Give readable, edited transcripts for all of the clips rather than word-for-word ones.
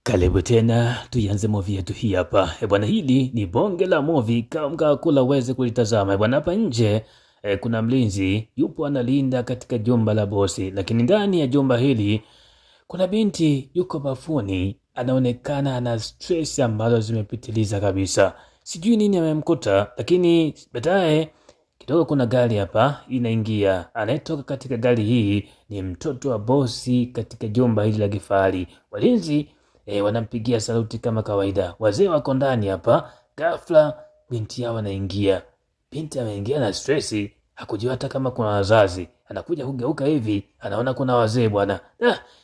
Karibu tena tuianze movie yetu hii hapa. E bwana, hili ni bonge la movie, kama kula uweze kulitazama. E bwana, hapa nje kuna mlinzi yupo analinda katika jumba la bosi, lakini ndani ya jumba hili kuna binti yuko bafuni, anaonekana ana stress ambazo zimepitiliza kabisa. Sijui nini amemkuta, lakini baadaye kidogo kuna gari hapa inaingia. Anayetoka katika gari hii ni mtoto wa bosi katika jumba hili la kifahari. Walinzi wanampigia saluti kama kawaida. Wazee wako ndani hapa. Ghafla binti yao anaingia. Binti ameingia na stresi, hakujua hata kama kuna wazazi. Anakuja kugeuka hivi, anaona kuna wazee bwana.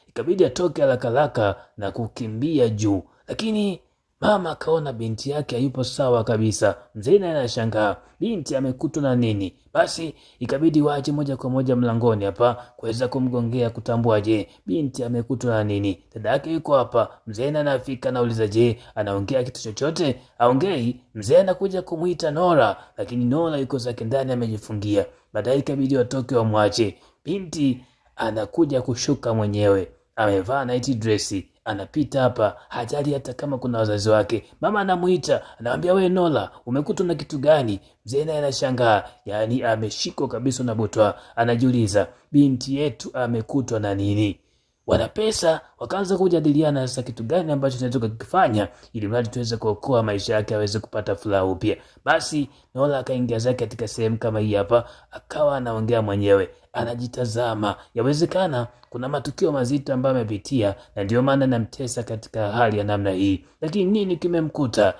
Ikabidi atoke haraka haraka na kukimbia juu, lakini mama akaona binti yake hayupo sawa kabisa. Mzee naye anashangaa binti amekutwa na nini? Basi ikabidi waje moja kwa moja mlangoni hapa kuweza kumgongea kutambua, je, binti amekutwa na nini? Dada yake yuko hapa. Mzee naye anafika, anauliza, je, anaongea kitu chochote? Aongei. Mzee anakuja kumwita Nora, lakini Nora yuko zake ndani amejifungia. Baadaye ikabidi watoke wamwache. Binti anakuja kushuka mwenyewe, amevaa night dress, anapita hapa, hajali hata kama kuna wazazi wake. Mama anamuita, anamwambia we Nola, umekutwa na kitu gani? Mzee naye anashangaa, yaani ameshikwa kabisa na butwa, anajiuliza binti yetu amekutwa na nini? Wana pesa wakaanza kujadiliana sasa, kitu gani ambacho tunaweza kukifanya ili mradi tuweze kuokoa maisha yake aweze kupata furaha upya. Basi Nola akaingia zake katika sehemu kama hii hapa, akawa anaongea mwenyewe, anajitazama. Yawezekana kuna matukio mazito ambayo amepitia na ndio maana namtesa katika hali ya namna hii, lakini nini kimemkuta?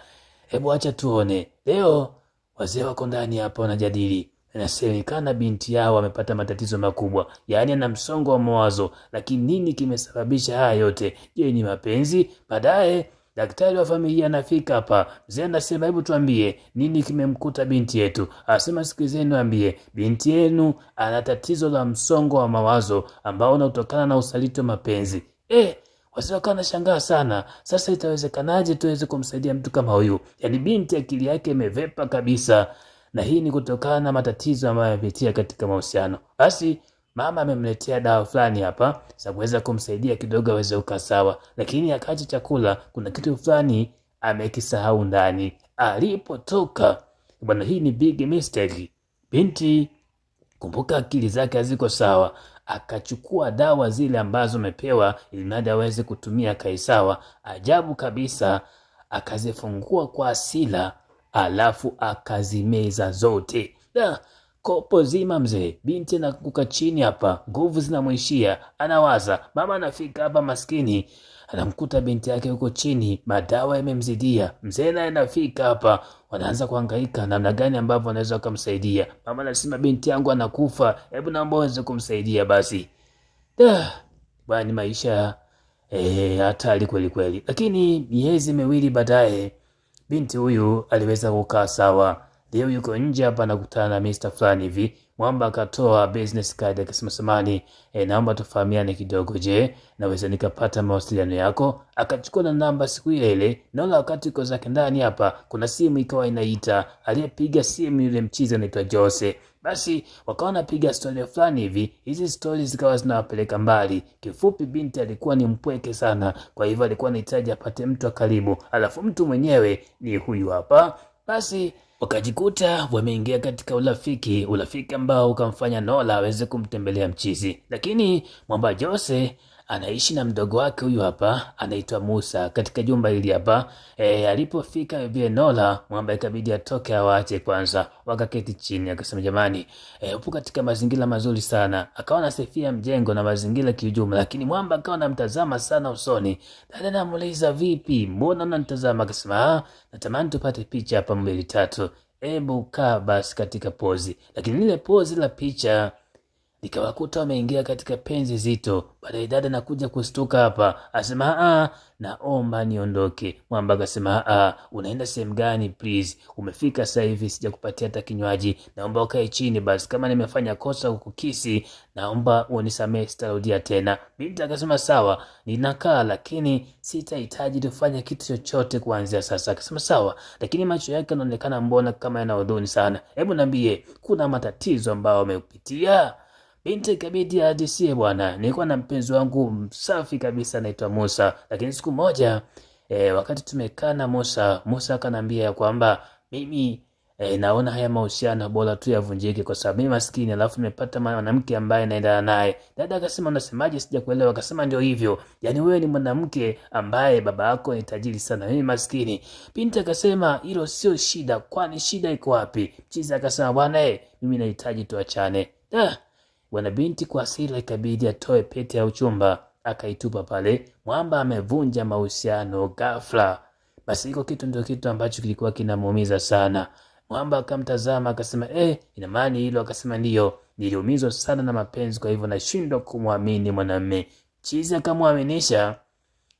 Hebu acha tuone. Leo wazee wako ndani hapa wanajadili. Inasemekana binti yao amepata matatizo makubwa, yaani ana msongo wa mawazo. Lakini nini kimesababisha haya yote? Je, ni mapenzi? Baadaye daktari wa familia anafika hapa. Mzee anasema hebu tuambie nini kimemkuta binti yetu. Anasema sikilizeni, niambie, binti yenu ana tatizo la msongo wa mawazo ambao unatokana na usaliti wa mapenzi. Wazee wakawa wanashangaa sana. Sasa itawezekanaje tuweze kumsaidia mtu kama huyu? Yaani binti akili yake imevepa kabisa, na hii ni kutokana na matatizo ambayo amepitia katika mahusiano. Basi mama amemletea dawa fulani hapa za kuweza kumsaidia kidogo aweze kukaa sawa, lakini akacha chakula, kuna kitu fulani amekisahau ndani alipotoka. Bwana, hii ni big mistake. Binti kumbuka, akili zake haziko sawa, akachukua dawa zile ambazo amepewa ili mradi aweze kutumia kae sawa. Ajabu kabisa, akazifungua kwa hasira, alafu akazimeza zote. Da, kopo zima mzee. Binti anaanguka chini hapa, nguvu zinamwishia, anawaza. Mama anafika hapa, maskini anamkuta binti yake huko chini, madawa yamemzidia. Mzee naye anafika hapa, wanaanza kuhangaika namna gani ambavyo wanaweza kumsaidia. Mama anasema binti yangu anakufa, hebu naomba uweze kumsaidia basi. Da, bwana, ni maisha hatari kweli kweli. Lakini miezi miwili baadaye binti huyu aliweza kukaa sawa. Leo yuko nje hapa anakutana na Mr. fulani hivi. Mwamba akatoa business card akasema, samani, naomba tufahamiane kidogo, je, naweza nikapata mawasiliano yako? Akachukua na namba siku ile ile. Naona wakati uko zake ndani hapa, kuna simu ikawa inaita. Aliyepiga simu yule mchizi anaitwa Jose. Basi wakawa wanapiga stori fulani hivi, hizi stori zikawa zinawapeleka mbali. Kifupi, binti alikuwa ni mpweke sana, kwa hivyo alikuwa anahitaji apate mtu wa karibu, alafu mtu mwenyewe ni huyu hapa. Basi wakajikuta wameingia katika urafiki, urafiki ambao ukamfanya Nola aweze kumtembelea mchizi. Lakini mwamba Jose anaishi na mdogo wake huyu hapa anaitwa Musa katika jumba hili hapa. Alipofika vile Nola, mwamba ikabidi atoke awache kwanza. Wakaketi chini, akasema jamani, upo katika mazingira mazuri sana. Akawa anasifia mjengo na mazingira kiujumla, lakini mwamba akawa anamtazama sana usoni. Dada anamuuliza vipi, mbona unanitazama? Akasema natamani tupate picha hapa mbili tatu, hebu kaa basi katika pozi. Lakini lile pozi la picha nikawakuta wameingia katika penzi zito. Baadaye dada nakuja kustuka hapa, asema naomba niondoke. Mwamba akasema unaenda sehemu gani? Please, umefika sasa hivi, sijakupatia hata kinywaji, naomba ukae chini basi. Kama nimefanya kosa kukukisi, naomba unisamehe, sitarudia tena. Binti akasema sawa, ninakaa, lakini sitahitaji tufanye kitu chochote kuanzia sasa. Akasema sawa, lakini macho yake yanaonekana mbona kama yana huzuni sana. Hebu niambie, kuna matatizo ambayo amepitia? Binti ikabidi ahadisie, bwana, nilikuwa na mpenzi wangu msafi kabisa anaitwa Musa, lakini siku moja wakati tumekaa na Musa, Musa akanambia ya kwamba mimi naona haya mahusiano bora tu yavunjike kwa sababu mimi maskini, alafu nimepata mwanamke ambaye naendana naye. Dada akasema unasemaje? Sijakuelewa. Akasema ndio hivyo, yaani wewe ni mwanamke ambaye baba yako ni tajiri sana, mimi maskini. Binti akasema hilo sio shida, kwani shida iko wapi? Chizi akasema bwana, mimi nahitaji tuachane. Bwana binti kwa hasira ikabidi atoe pete ya uchumba akaitupa pale. Mwamba amevunja mahusiano ghafla. Basi iko kitu ndio kitu ambacho kilikuwa kinamuumiza sana. Mwamba akamtazama akasema, ina maana hilo? Akasema ndiyo, niliumizwa sana na mapenzi, kwa hivyo nashindwa kumwamini mwanamume. Chizi akamwaminisha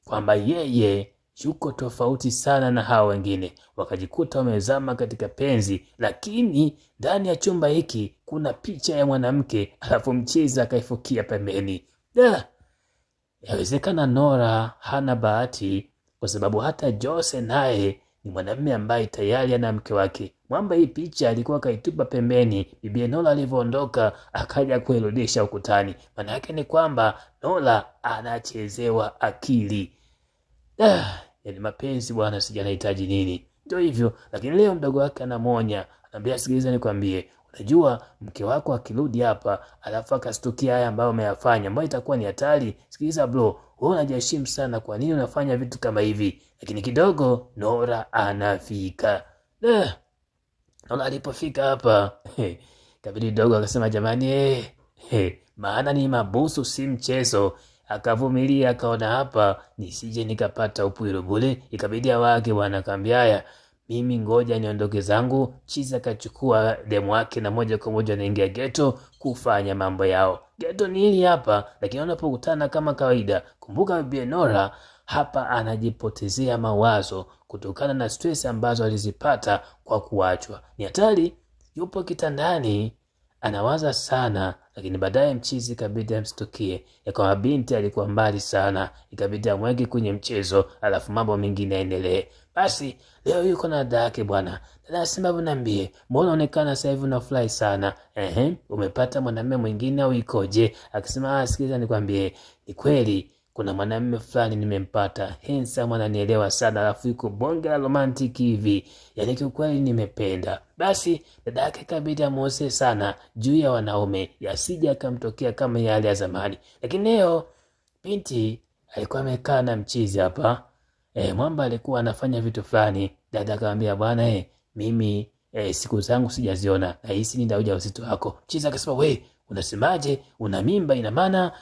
kwamba yeye yuko tofauti sana na hao wengine, wakajikuta wamezama katika penzi, lakini ndani ya chumba hiki kuna picha ya mwanamke, alafu mchizi akaifukia pembeni. Da, yawezekana Nora hana bahati, kwa sababu hata Jose naye ni mwanamume ambaye tayari ana mke wake. Mwamba hii picha alikuwa akaitupa pembeni, bibi Nola alivyoondoka akaja kuirudisha ukutani. Maana yake ni kwamba Nola anachezewa akili. Yaani mapenzi bwana, sijanahitaji nini? Ndio hivyo. Lakini leo mdogo wake anamwonya, anambia sikiliza, nikwambie, unajua mke wako akirudi hapa alafu akastukia haya ambayo umeyafanya, ambayo itakuwa ni hatari. Sikiliza bro, wewe unajiheshimu sana, kwa nini unafanya vitu kama hivi? Lakini kidogo Nora anafika. Nora alipofika hapa kabidi dogo akasema jamani, maana ni mabusu si mchezo. Akavumilia, akaona hapa nisije nikapata upwiro bure, ikabidi awake bwana, akamwambia haya, mimi ngoja niondoke zangu. Chizi akachukua demu wake na moja kwa moja anaingia geto kufanya mambo yao. Geto ni hili hapa, lakini wanapokutana kama kawaida, kumbuka Bibi Nora hapa anajipotezea mawazo kutokana na stress ambazo alizipata kwa kuachwa. Ni hatari, yupo kitandani anawaza sana, lakini baadaye mchizi ikabidi amstukie ya kwamba binti alikuwa mbali sana, ikabidi amweke kwenye mchezo, alafu mambo mengine yaendelee. Basi leo yuko na dada yake bwana. Dada anasema hebu niambie, mbona unaonekana sasa hivi unafurahi sana? Ehe, umepata mwanamume mwingine au ikoje? Akasema ah, sikiliza nikwambie, ni kweli kuna mwanamume fulani nimempata, handsome, ananielewa sana, alafu yuko bonge la romantic hivi, yaani kiukweli nimependa. Basi dada yake kabidi amuose sana juu ya wanaume, yasije akamtokea kama yale ya zamani. Lakini leo binti alikuwa amekaa na mchizi hapa mwamba alikuwa anafanya vitu fulani. Dada akamwambia bwana, mimi siku zangu sijaziona, nahisi nina ujauzito wako. Mchizi akasema we unasemaje? Una mimba? Ina maana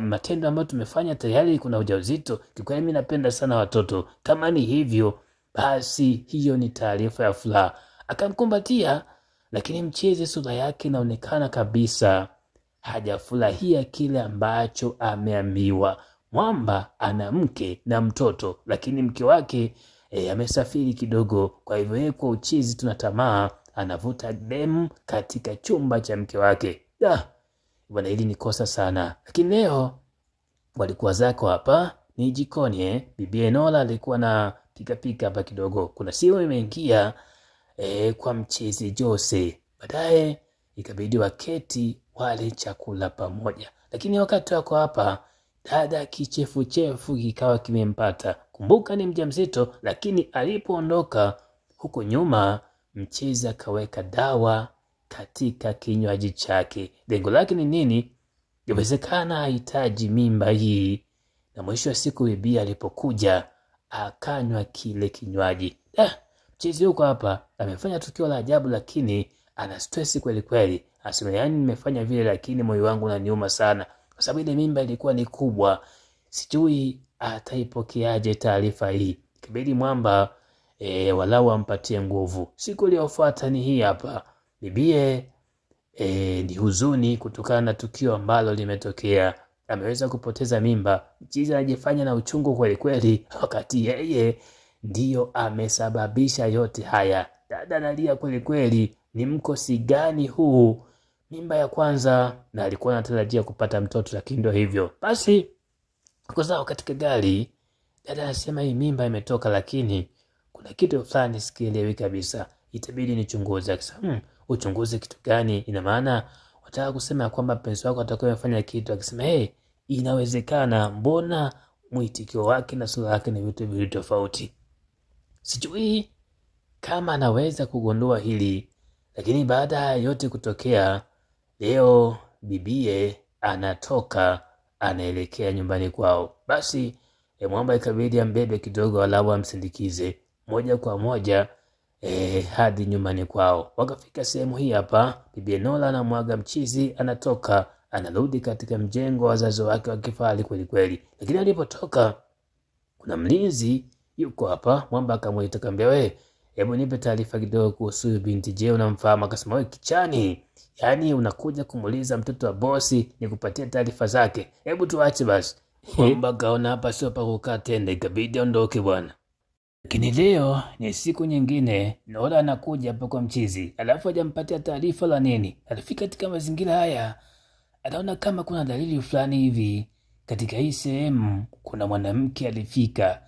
matendo ambayo tumefanya tayari kuna ujauzito. Kikweli mimi napenda sana watoto, kama ni hivyo basi hiyo ni taarifa ya furaha. Akamkumbatia, lakini mchezi sura yake inaonekana kabisa hajafurahia kile ambacho ameambiwa. Mwamba ana mke na mtoto, lakini mke wake amesafiri kidogo, kwa hivyo yeye kwa uchizi tuna tamaa anavuta demu katika chumba cha mke wake. Bwana, hili ni kosa sana. Lakini leo walikuwa zako hapa ni jikoni. Bibi Enola alikuwa na pika pika hapa kidogo, kuna simu imeingia kwa mchezi Jose. Baadaye ikabidi waketi wale chakula pamoja, lakini wakati wako hapa dada kichefuchefu kikawa kimempata. Kumbuka ni mjamzito, lakini alipoondoka huko nyuma mchezi akaweka dawa katika kinywaji chake. Lengo lake ni nini? Inawezekana hahitaji mimba hii. Na mwisho wa siku bibi alipokuja akanywa kile kinywaji. Mchizi huko hapa amefanya tukio la ajabu, lakini ana stress kweli kweli. Asema yani, nimefanya vile, lakini moyo wangu unaniuma sana, kwa sababu ile mimba ilikuwa ni kubwa, sijui ataipokeaje taarifa hii. Ikabidi mwamba walau ampatie nguvu. Siku iliyofuata ni hii hapa. Bibie ni huzuni kutokana na tukio ambalo limetokea. Ameweza kupoteza mimba. Mchizi anajifanya na uchungu kweli kweli, wakati yeye ndiyo amesababisha yote haya. Dada analia kweli kweli, ni mkosi gani huu? Mimba ya kwanza, na alikuwa anatarajia kupata mtoto, lakini ndio hivyo basi. Kwa zao katika gari, dada anasema hii mimba imetoka, lakini kuna kitu fulani sikielewi kabisa, itabidi nichunguze. Akasema uchunguze kitu gani? Ina maana Wataka kusema ya kwamba mpenzi wako atakuwa amefanya kitu, akisema hey, inawezekana, mbona mwitikio wake na sura yake ni vitu viwili tofauti. Sijui kama anaweza kugundua hili, lakini baada ya yote kutokea, leo bibie anatoka anaelekea nyumbani kwao. Basi mwamba ikabidi ambebe kidogo, alafu amsindikize moja kwa moja hadi nyumbani kwao. Wakafika sehemu hii hapa, bibi Enola anamwaga mchizi, anatoka anarudi katika mjengo wa wazazi wake wa kifahari kweli kweli. Lakini alipotoka kuna mlinzi yuko hapa, mwamba akamwita akamwambia, we hebu nipe taarifa kidogo kuhusu huyu binti. Je, unamfahamu? Akasema wewe kichani, yaani unakuja kumuuliza mtoto wa bosi nikupatie taarifa zake? Hebu tuache basi. Mwamba kaona hapa sio pa kukaa tena, ikabidi aondoke bwana. Lakini leo ni siku nyingine, Nora anakuja hapa kwa mchizi, alafu hajampatia taarifa la nini. Alifika katika mazingira haya, anaona kama kuna dalili fulani hivi katika hii sehemu kuna mwanamke alifika,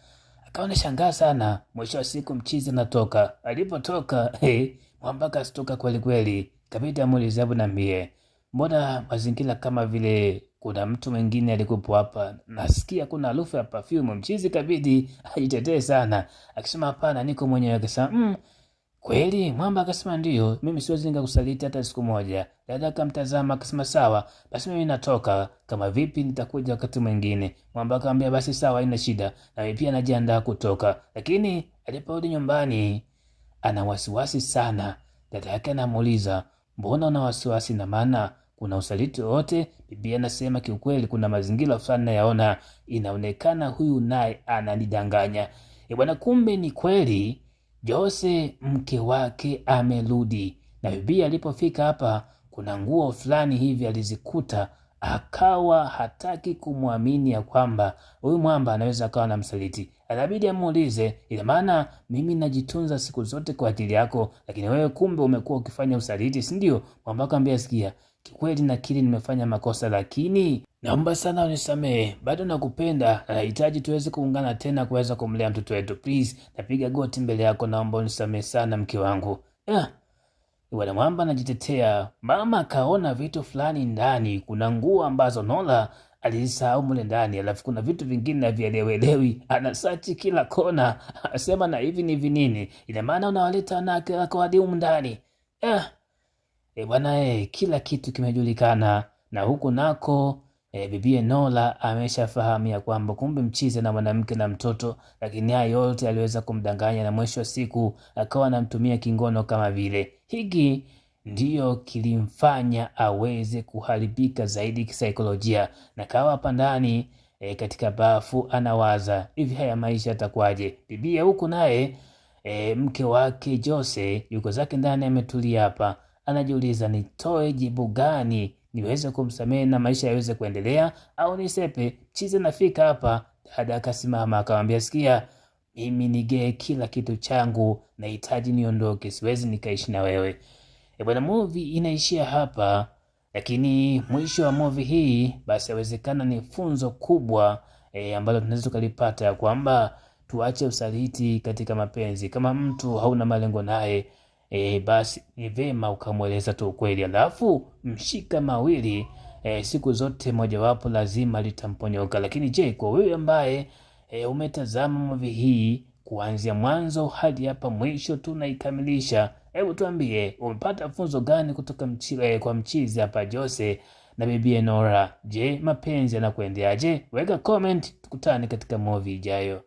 akawa anashangaa sana. Mwisho wa siku mchizi anatoka. Alipotoka hey, mwamba akastuka kweli kweli, kabidi amuulize, hebu niambie, mbona mazingira kama vile kuna mtu mwingine alikuwepo hapa, nasikia kuna harufu ya perfume. Mchizi kabidi ajitetee sana, akisema hapana, niko mwenyewe. Akasema kweli? Mwamba akasema ndiyo, mimi siwezi nikakusaliti hata siku moja. Dada akamtazama akasema sawa, basi mimi natoka, kama vipi nitakuja wakati mwingine. Mwamba akamwambia basi sawa, haina shida, na mimi pia najiandaa kutoka. Lakini aliporudi nyumbani ana wasiwasi sana. Dada yake anamuuliza mbona una wasiwasi, na maana kuna usaliti wowote? Bibi anasema kiukweli, kuna mazingira fulani nayaona, inaonekana huyu naye ananidanganya. E bwana, kumbe ni kweli Jose mke wake amerudi, na bibi alipofika hapa kuna nguo fulani hivi alizikuta, akawa hataki kumwamini ya kwamba huyu mwamba anaweza akawa na msaliti. Anabidi amuulize, ina maana mimi najitunza siku zote kwa ajili yako, lakini wewe kumbe umekuwa ukifanya usaliti, si ndio? Mwamba akamwambia, sikia, kikweli nakiri nimefanya makosa, lakini naomba sana unisamehe, bado nakupenda na nahitaji tuweze kuungana tena kuweza kumlea mtoto wetu. Please, napiga goti mbele yako, naomba unisamehe sana mke wangu. Bwana Mwamba anajitetea. Mama akaona vitu fulani ndani, kuna nguo ambazo Nola alizisahau mule ndani, alafu kuna vitu vingine havielewelewi, anasachi kila kona, asema na hivi ni vinini, ina maana unawaleta wanawake wako hadi humu ndani. Bwana kila kitu kimejulikana, na huku nako bibie Nola ameshafahamu ya kwamba kumbe mchizi na mwanamke na mtoto, lakini haya yote aliweza kumdanganya na mwisho wa siku akawa anamtumia kingono kama vile. Hiki ndiyo kilimfanya aweze kuharibika zaidi kisaikolojia, na kawa hapa ndani katika bafu anawaza hivi, haya maisha yatakuwaje? Bibie huku naye mke wake Jose yuko zake ndani ametulia hapa, anajiuliza nitoe jibu gani niweze kumsamehe na maisha yaweze kuendelea au nisepe? Chizi nafika hapa, dada akasimama akamwambia, sikia, mimi nigee kila kitu changu, nahitaji niondoke, siwezi nikaishi na wewe. Bwana, movie inaishia hapa, lakini mwisho wa movie hii basi yawezekana ni funzo kubwa ambalo tunaweza tukalipata ya kwamba tuache usaliti katika mapenzi. Kama mtu hauna malengo naye basi ni vema ukamweleza tu ukweli, alafu mshika mawili siku zote mojawapo lazima litamponyoka. Lakini je, kwa wewe ambaye umetazama movie hii kuanzia mwanzo hadi hapa mwisho tunaikamilisha, hebu tuambie umepata funzo gani kutoka kwa mchizi hapa Jose na bibi Nora? Je, mapenzi yanakuendeaje? Weka comment, tukutane katika movie ijayo.